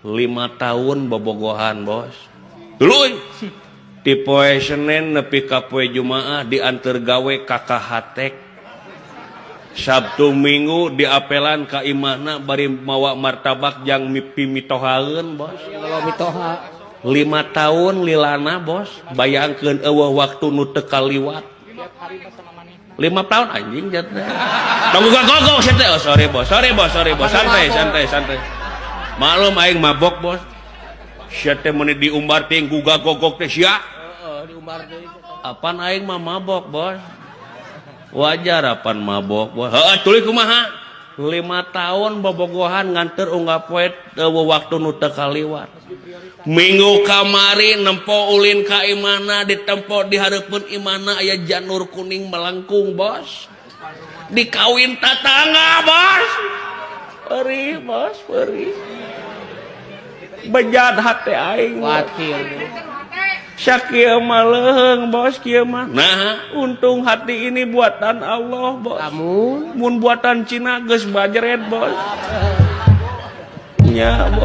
5 tahun bobogohan, bos. Tuluy di poe Senin nepi ka poe Jumaah diantar gawe ka Kahatek. Sabtu Minggu diapelan ka imahna bari mawa martabak jang mimpi mitohaeun, bos. Kalau mitoha. 5 tahun lilana, bos. Bayangkeun, euweuh waktu nu teu kaliwat 5 tahun, anjing jatuh. Tunggu, gua gogok sia teh. Oh, sorry bos, sorry bos, sorry bos, santai, santai, santai. Maklum, aing mabok, bos. Sia teh meuni diumbar ting guga gogok teh sia. Heeh, diumbar deui. Apan aing mah mabok, bos. Wajar, apan mabok, bos. Heeh, tuluy kumaha? 5 tahun bobogohan, nganter unggal poe, euweuh waktu nu teu kaliwat. Minggu kamari nempo ulin ka imahna, ditempo di hareupeun imahna aya janur kuning melengkung, bos. Dikawin tatangga, bos. Perih, bos, perih. Bejat hati aing, bos. Khawatir. Sakieu mah leuheung, bos, kieu mah. Nah, untung hati ini buatan Allah, bos. Kamu Mun buatan Cina geus bajret, bos. Nya, bos.